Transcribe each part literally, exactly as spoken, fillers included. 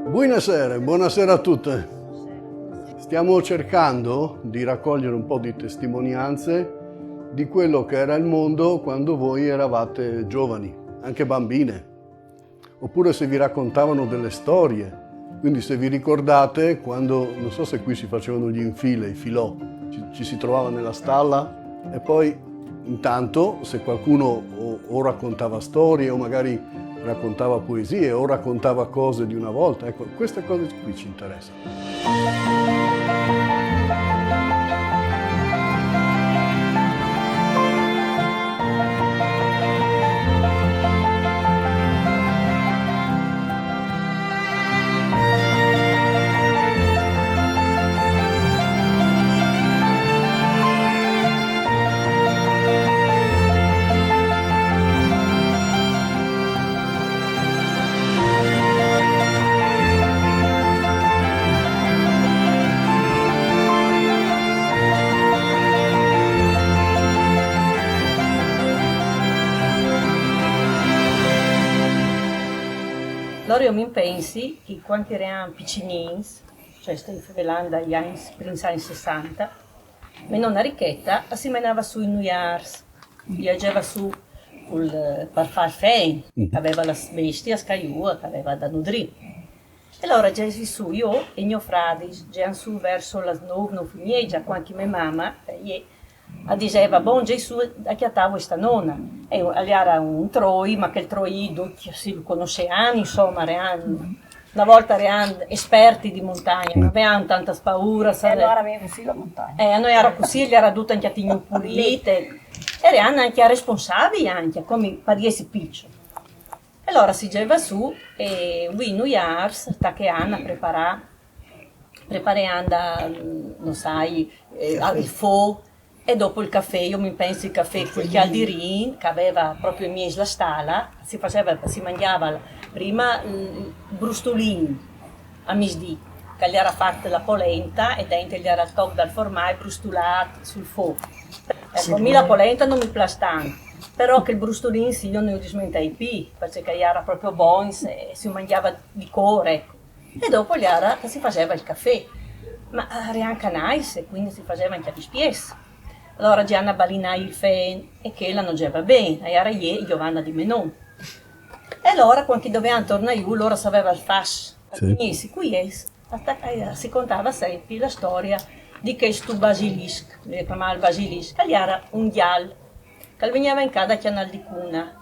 Buonasera, buonasera a tutte. Stiamo cercando di raccogliere un po' di testimonianze di quello che era il mondo quando voi eravate giovani, anche bambine. Oppure se vi raccontavano delle storie. Quindi se vi ricordate quando, non so se qui si facevano gli infile, i filò, ci, ci si trovava nella stalla e poi intanto se qualcuno o, o raccontava storie o magari raccontava poesie o raccontava cose di una volta, ecco, queste cose qui ci interessano. Allora io mi pensi che quando eravamo piccinins, cioè stai fevelando dagli anni, primi anni sessanta, mia nonna Ricchetta si menava su in Nuiars, viaggiava su col, per far fen, che aveva la bestia scaiua, che aveva da nudrì. E allora già su io e mio frate, già su verso la nove, nove e mezza, quando mia mamma, eh, a diceva, bon, Gesù, acchiattavo sta nonna. E era un troi, ma quel troi, tutti si conoscevano, insomma, erano, una volta erano esperti di montagna, non avevano tanta paura. E allora avevo sì la montagna. Eh, noi era così, gli era tutto anche a tigno pulite. Erano anche responsabili, anche, come per essere piccolo. E allora si geva su e qui in Nuiars, sta che Anna prepara, prepara Anna, non sai, eh, il fo, e dopo il caffè, io mi penso il caffè con gli aldirin, che aveva proprio in mezzo la stalla, si, faceva, si mangiava prima il brustolin a misdì, che gli era fatta la polenta e dentro gli era il toc dal formaggio brustolato sul fuoco. Ecco, sì, mi la polenta non mi piace tanto, però che il brustolin sì, io non lo dismentai più, perché era proprio buono, se si mangiava di cuore, ecco. E dopo gli era che si faceva il caffè, ma era anche nice, quindi si faceva anche a dispies. Allora Gianna balinai il fen e che la non geva bene, e era ieri Giovanna di Menon. E allora quando dovevano tornare io, loro sapeva il fas. Sì. Quindi si contava sempre la storia di questo basilisco, che chiamava il basilisco, che era un gial, che veniva in casa a Chianal di Cuna.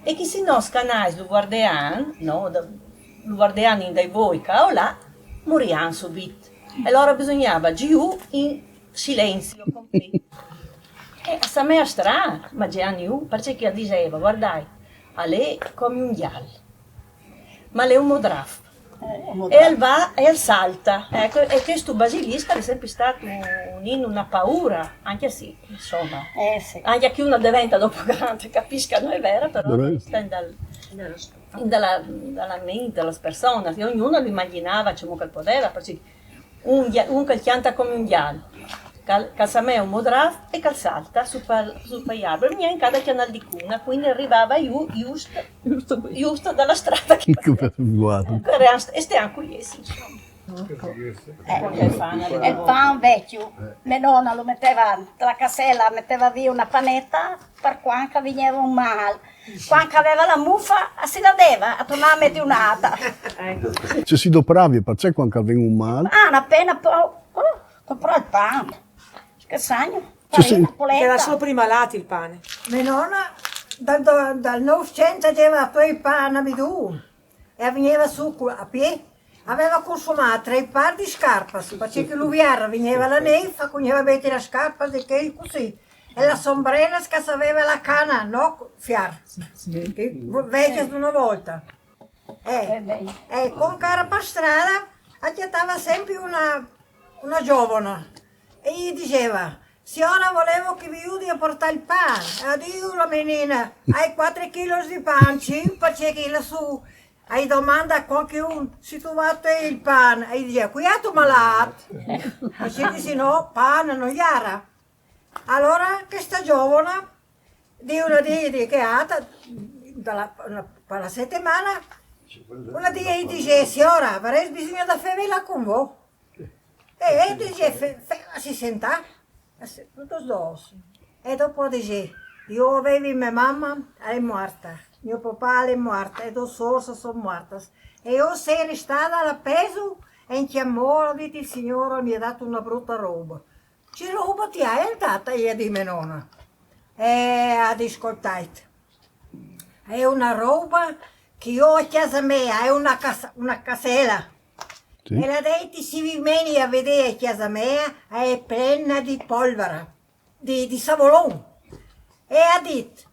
E che se no scanais lo guardean, no, lo guardean in dai voi, ca o là, morian subito. E allora bisognava giù in silenzio completo. E a sa mea strana, ma Gianni, perché che diceva, guardai, a lei come un giallo. Ma l'è un modraf. Eh, e va e salta. Ecco, e questo basilisco è sempre stato un, una paura, anche se, insomma, eh, sì, anche a chi uno diventa dopo grande, capisca, non è vero, però sta in dal, dalla, dalla mente, dalla persona, che ognuno lo immaginava ciò che poteva, perché un, un che chianta come un giallo, che sa mea un modraf e che salta su per, su per gli alberi, mi è in casa Chianal di Cuna, quindi arrivava giusto, giusto, giusto dalla strada che era, e stiamo qui, sì, insomma. Eh, il pan vecchio, mia nonna lo metteva, la cassella metteva via una panetta per quando veniva un mal. Quando aveva la muffa, si la deva a tornare a mettere un'altra. Se si dopravi, perché quando aveva un mal? Ah, appena po', oh, comprò il pane. Che sagno? Farina, polenta. Era solo prima lati il pane. Mia nonna dal, dal Novecento aveva poi il pane a bidù e veniva su a piedi. Aveva consumato tre pari di scarpe, perché che l'uviera veniva la neve, cogneva bene la scarpa, di che così. E la sombrella che aveva la canna, no? Fiar. Sì, sì. Vecchia di una volta. Eh, eh, con cara per strada acchiattava sempre una, una giovana e gli diceva, signora, volevo che vi aiuti a portare il pane. Addio la menina, hai quattro chili di pane, perché che lassù hai domanda a qualcuno, si tu vatti il pane, e gli dice, qui è tu malato? E se dice no, pane non era. Allora questa giovana di una di, di che ha dalla, per la settimana Una dì i dixé: «Siora, avarès bisugno da fé vela con vo.» E, e dixé: «Fe-, fela si sentà.» E se-, tuti doi. E dopo dixé: «Io avevi me mama, l'è muarta, mio papà l'è muarto, e do sors son muartas. E io soi restada là peso e in chiamora, dite, il Signore mi ha dato una brutta roba.» «Che roba ti hai data?» gli dì me nona. «Eh», a dì, «scoltait, è una roba che io ho a casa mea, è una cas-, una casela.» Sì. E l'ha dei: «Se vi meni a vedé a casa mea, è plena di polvara, di, di savolon.» E ha dit: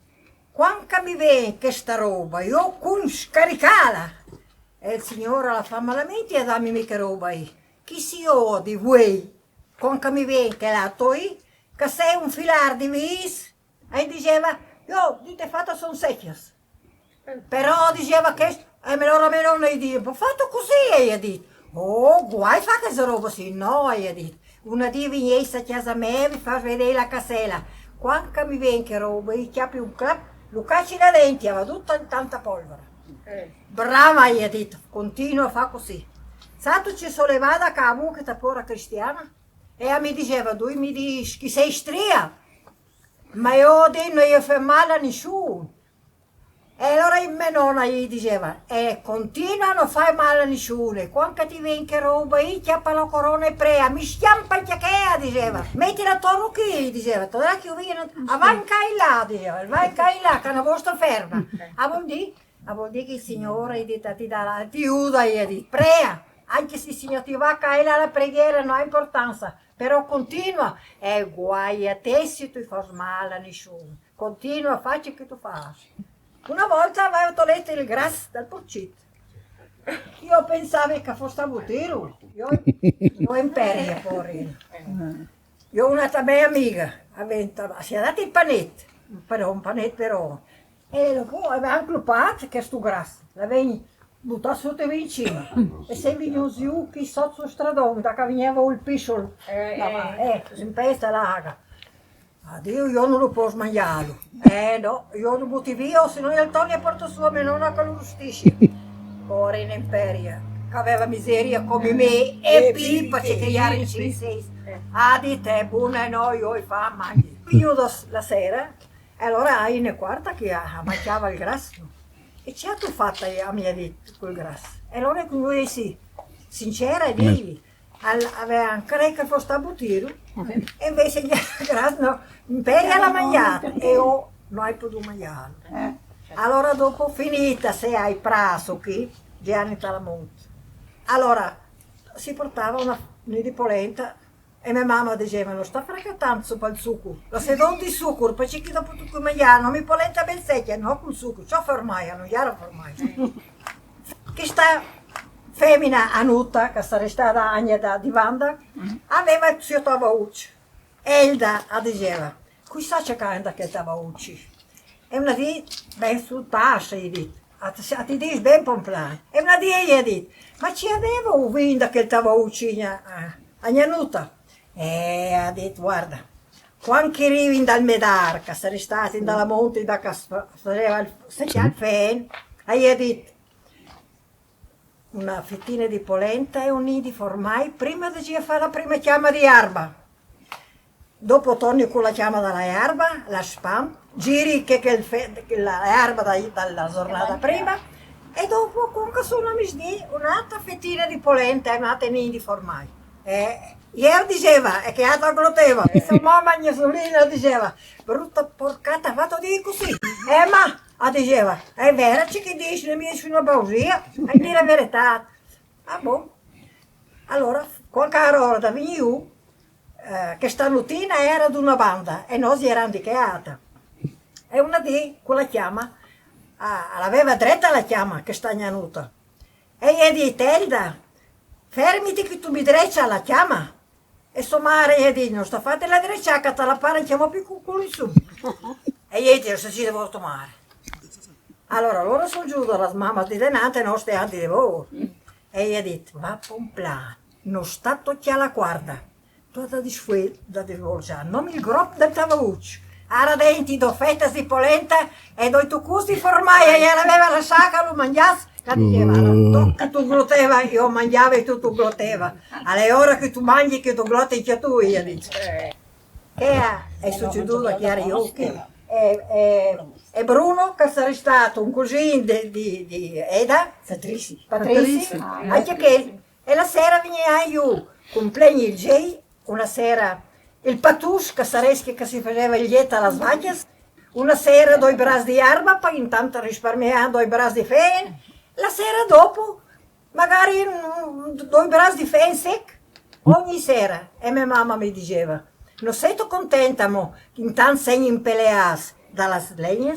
«Quando che mi ven questa roba, io con scaricala.» E il Signore la fa: «Malamente a dami mica roba, eh. Chi si io di voi, quando che mi ven che la toi, che sei un filar di vis?» E dixeva: «Io, dite, fato son secchias.» Però dixeva che, e me lo rameno, non gli dico: «Ho fatto così», e gli ha detto. «Oh, guai fa che se roba sì, no», e gli ha detto. «Una dì vignì a casa mea, vi fa vedé la casela. Quando che mi ven che roba, i chiappi un clap, lo cacci da denti, aveva tutta tanta polvere.» «Brava», gli ha detto, «continua a fa così.» Sato, ci sono levata che avevo questa povera cristiana, e a mi diceva: «Tu mi dici che sei stria, ma io di non gli fai male a nessuno.» E allora me nona gli diceva: «Eh, continua, non fai male a nessuno, e quando che ti ven che roba, i chiappa la corona e prea, mi schiampa anche che», diceva, «mettila attorno qui», diceva, «te la chiudi, a va in là», diceva, «va in là, che non vo sta ferma.» «Ah, vuol dire?» «Ah, vuol dire che il Signore, gli ha detto, ti darà, ti aiuta», gli ha detto, «prea, anche se il Signore ti va a caere la preghiera, non ha importanza, però continua.» «E guai a te se tu fai male a nessuno.» Continua, facci che tu fai. Una volta avevo tolto il grasso dal porcetto. Io pensavo che fosse un butiro. Io, io in ferie, poverina. Io, una mia amica, aveva, si è data il panetto, però un panetto però. E dopo aveva anche il pat che sto grasso, l'aveva buttato sotto e in cima. E se veniva giù chi sotto il stradone, da che veniva il pisciolo, eh, eh, in pesta l'aga. «Addio, io non lo posso mangiarlo.» «Eh no, io lo butti via, o se no io torno e porto su a me nonna che lo rustisce.» Poverina in ferie, che aveva miseria come me, e pipa, ci che ieri in cinese. «Ah, di te, buona, no, io i fa mangi.» Più la sera, e allora a una e quarta che a, a mangiava il grasso. «E ce hai fatto?» a mi ha detto, «col grasso?» E allora con lui sì, sincera, e dici, al-, aveva anche lei che fosse stato butiro, e invece gli grasso, no, in ferie l'ha mangiato, e io non ho potuto mangiarlo. Allora dopo finita, se hai praso qui, Gianni Talamonte. Allora si portava una, una di polenta, e mia mamma diceva: «Non sta fracatando sopra il zucchero, la se dà di zucchero, perché che dopo tu come mangiare, non mi polenta ben secchia, no, col zucchero, ciò formaia, non era formaia.» Questa femmina Anuta, che sarà stata Agna da, di Vanda, aveva il suo tavauccio. Elda, a diceva, «Qui sta cercando che tavaucci?» E una dì: «Ben, su, passa», gli dico. «A ti, a ti dici ben pomplà.» E una dì gli ha detto: «Ma ci aveva un vin da quel tavaucci a, a Gnanuta?» E ha detto: «Guarda, quando che arrivi dal Medar, che sarei stati in dalla monte, da che s-, faceva il, se c'è il fen», e gli ha detto: «Una fettina di polenta e un nì di formai prima di fare la prima chiama di arba. Dopo torni con la chiama della arba, la spam, giri che, che il fe-, che la arba da, dalla giornata prima, e dopo, con che sono misdì, un'altra fettina di polenta e un'altra nì di formai.» E io diceva, e che altro gloteva, e sua mamma, mia sorella, diceva: «Brutta porcata, ha fatto dire così.» «Eh, ma», a diceva, «è vero, c'è chi dice, mi dice una pausia, e dire la verità.» «Ah, bon.» Allora, quando era ora da venire giù, eh, che sta notina era d'una banda, e noi eravamo di che altra. E una dì, con la chiama, ah, l'aveva dretta la chiama, che sta Gnanuta. E gli ha detto: «Elda, fermiti che tu mi dreccia la chiama.» E sua madre gli ha detto: «Non sta fate la dreccia, che te la para, chiamo più con, con nessuno.» E gli ha detto: «Se ci devo tomare.» Allora loro sono giù dalla mamma di denante, noi stiamo di voi. E gli ha detto: «Va pomplà, non sta tocchiare la quarta. Tu da disfue-, da disvolgia, non mi groppo del tavauccio.» Ara denti do fetas di polenta e doi tucus di formaia, e ara aveva la saca, lu mangias, che diceva, "Ara, to che tu gloteva, io mangiava e tu tu gloteva." Alle ore che tu mangi, che tu glotti, che tu, io dice. Che è, è succeduto a Chiari Occhi? E, e, e Bruno, che sarebbe stato un cugino di, di, di Eda, Patrizi, Patrizi, anche che, e la sera veniva io, complegni il Gei, una sera il patus, che sarebbe che si faceva il lietto alle vacche, una sera due braccia di erba, poi intanto risparmiando i braccia di fen, la sera dopo magari un, due braccia di fen sec, ogni sera. E mia mamma mi diceva, "Non sei contenta, mo, intanto sei impeleas dalle legne,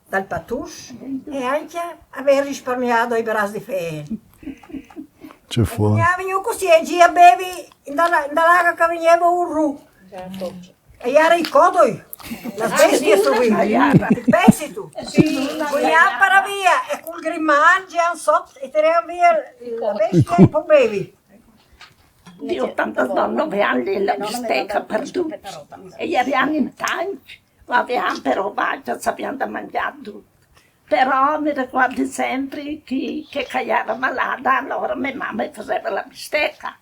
dal patus, e anche aver risparmiato i braccia di fen." C'è fuori. Veniva così e gia bevi in dalla, in dall'acqua che veniva un ru. E era i codoi. La bestia subì. Pensi tu? Veniva para via e col griman già sotto e tirava via la bestia e poi bevi. Io tanto da nove anni la bistecca perduta. E gli anni in tanti, ma abbiamo però vacca, sappiamo da mangiare tutto. Però mi ricordo sempre che, che cagliava malata, allora mia mamma faceva la bistecca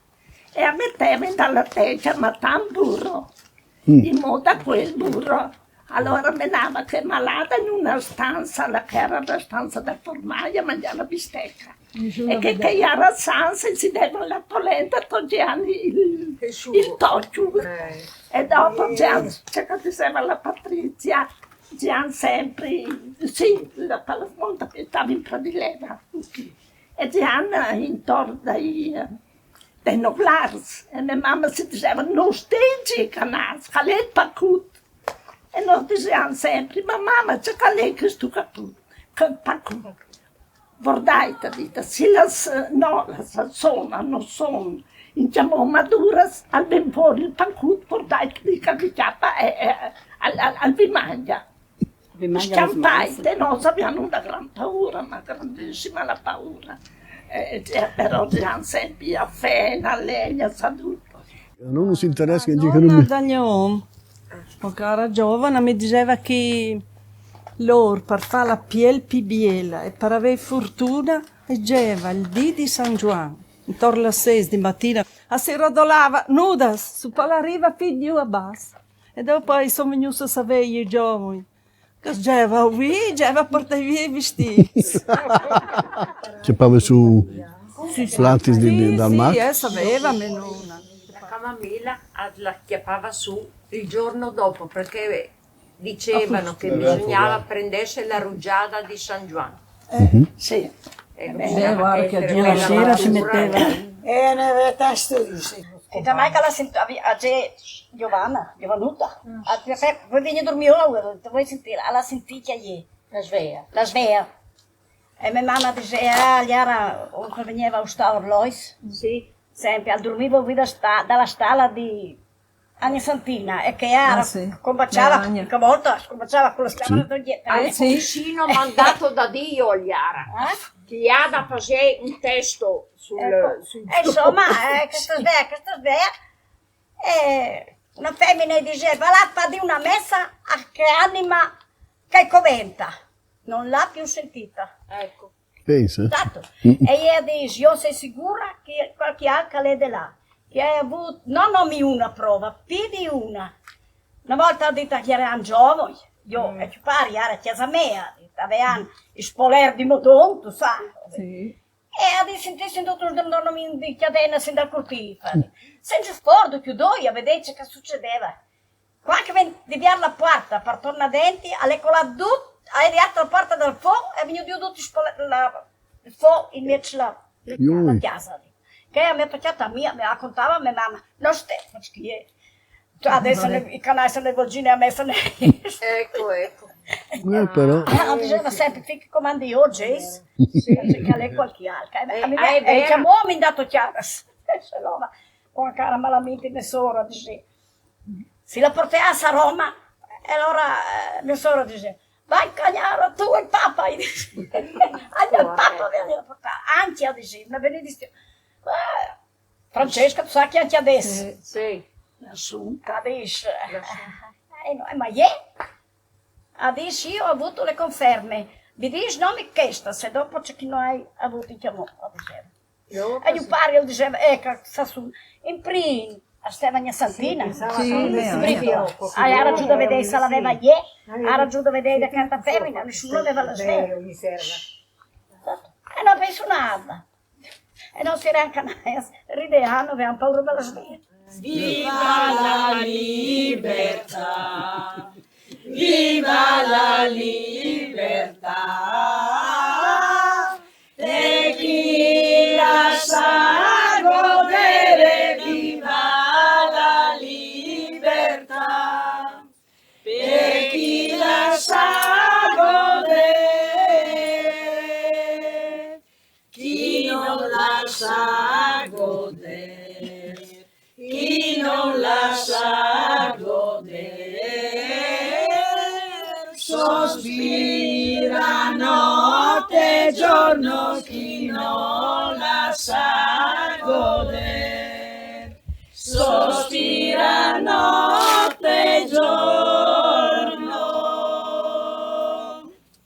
e la metteva in dalla teggia, ma tanto burro, in modo a quel burro. Allora menava che malata in una stanza, la che era la stanza del formaio, a mangiare la bistecca. E che, che era stanza e si dava la polenta, togliendo il, il toccio. E dopo c'è, c'è che diceva la Patrizia, Gian sempre, sì, la Palasmonta che stava in Pradileva. E Gian intorno dai, dai Noblars. E mia mamma si diceva, non stingi canals, che l'è il pacut. E noi diciamo sempre, ma mamma, c'è che l'è che sto caput, che pacut. Guardate, dite, se la, no, la salsona non sono in diciamo maduras, al ben fuori il pacut, guardate, dica di chiappa e, e al, al, al vi mangia. Scampaite, no, abbiamo una gran paura, una grandissima la paura. Eh, eh, però abbiamo sempre a fena, legna, sa tutto. Non nos interessa che Nonna da Leon, o cara giovane, mi diceva che loro per fare la piel più bella e per avere fortuna e geva il dì di San Giovanni, intorno alle sei di mattina, a si rodolava nuda, su per la riva più giù a basso. E dopo sono venuti a sapere i giovani che geva qui, geva portare via i vestiti. C'è proprio su platis di, di, Sì, dal sì, mar. Eh, sapeva mia nonna. La camomilla la chiappava su il giorno dopo perché dicevano che bisognava prendersi la rugiada di San Giovanni. Sì. Ecco, Eh, guarda che già la sera si metteva. E ne aveva testo dice. E tamai che la sentì, a Giovanna, Giovannuta, a, voi venite a dormire ora, voi sentite, la sentì che è La svea. La svea. E mia mamma diceva, ah, allora, o che veniva a sta Orlois, Sì. sempre, dormiva qui da sta, dalla stalla di Agna Santina, e che era, Ah, sì. combaciava, Agna. Che volta combaciava con la scamera del Al dietro. cuscino mandato da Dio, Liara. Che ha da fare un testo sul, sul E insomma, eh, questa svea, questa svea, eh, una femmina diceva, va là, fa di una messa a che anima che coventa. Non l'ha più sentita. Ecco. Pensa. Esatto. E io dico, io sono sicura che qualche altro l'è di là, che ha avuto, non, non mi una prova, più di una. Una volta ha detto che erano giovani, io, e ti pare, era a casa mia, avevano il spoler di Modon, tu sai. Sì. E ha detto, sentite, sentite, non mi di cadena, sin dal cortile. Senza sforzo, più due, a vedere che succedeva. Qua che ven di via la porta, per tornare dentro, alle colà tutto, alle di la porta dal fogo, e è venuto giù tutto il spole- la- il fogo in mezzo alla, Ui. alla casa. Che mi ha toccato a mia, mi raccontava mia mamma, non stai, ma chi è? Cioè, adesso ne- i canali sono volgine a me, sono Ecco, ecco. Eh, però. Ah, diceva sempre, finché comandi io, Jace, che è qualche altro. E, Eh, mi- ah, è e vero. Diciamo, mi è andato chiaro. Se no, ma con cara malamente mia sora, dice, se la portasse a Roma, e allora eh, mia sora dice, vai cagnaro, tu e il Papa, e dice, anche il Papa viene a portare, anche a dice, ma benedizio, eh, Francesca, tu sai che anche adesso, Sì. l'Assunta, dice, E no, ma iè, a dis, io ho avuto le conferme. Mi dis, no, mi questa, se dopo c'è chi non hai avuto, diciamo, ho dicevo. E mio padre diceva, ecco, sta su, in prin, a Stefania Santina. Sì, Allora era giù da vedere se l'aveva iè, era giù da vedere la carta femmina, nessuno aveva la sveglia. E non penso nada. E non si era anche, ride, hanno, avevano paura della sveglia. Viva la libertà! Viva la libertà! E chi la sa godere, viva la libertà! E chi la sa godere, chi non la sa godere, chi non la sa godere, sospira notte e giorno chi non